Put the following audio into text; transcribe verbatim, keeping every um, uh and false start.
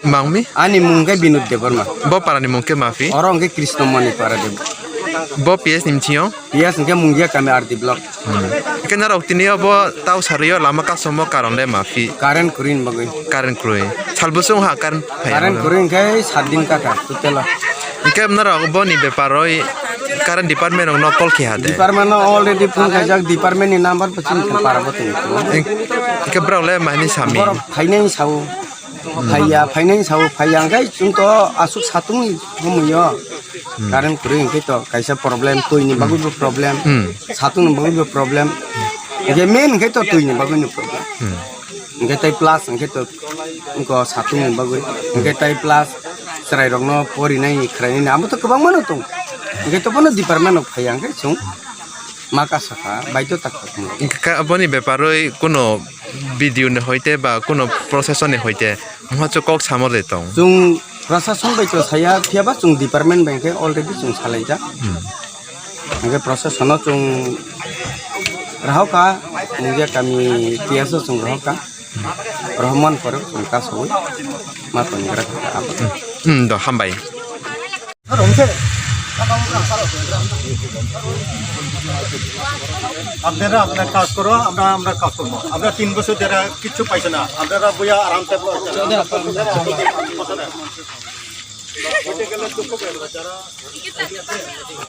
Mangmi? Ani mung khe Binod Debbarma. Bo parani mung khe mafi? Oro hwnkhe Krishna Mani para Deb. Bo P S ni mchio? P S hwnkhe Mungia kami R D block. Hwnkhe norok tini obo tau sarwi o lama kasomo karon le mafi? Current kwrwi ni bagwi. Current kwrwi. Sal bwswk ha current phai? Current kwrwi hwnkhe sat din kaka total o. Hwnkhe norok boni bepar oi current department rok no call khe ha de? Department no already phone khaijak, department ni number bo chini para bo tong. Hwnkhe borok le maini sami? Borok phainai sao. Phaiya, phainai sao, phaiya hwnkhe chwng to aswk satung ni somoi o. Current kwrwi hwnkhe to kaisa problem, twi ni bagwi bo problem, satung ni bagwi bo problem. Hwnkhe main hwnkhe to twi ni bagwi ni problem. Hwnkhe tai plus hwnkhe to wngkha satung ni bagwi. Hwnkhe tai plus chwrai rok no porinai khwrainai amo to kwbangma no tong. Hwnkhe to bono department rok phaiya hwnkhe chwng ma kasa kha, baidhota kha. Hwnkhe aboni bepar oi kuno B D O ni hoite ba kuno proshasoni hoite muha chwng kok samo de tong? Chwng proshasoni bai to saya, phiya ba chwng department bai khe already chwng salaijak. Hwnkhe proshasoni chwng rohor kha, Mungia kami P S o chwng rohor kha. Rohor man pore chwng kasawi ma tongwi gra kha. Hmm, do hambai. আপনারা আপনার কাজ করো, আমরা আমরা কাজ করবো। আমরা তিন বছর ধরে কিচ্ছু পাইছে না, আপনারা বইয়া আরামসে বসে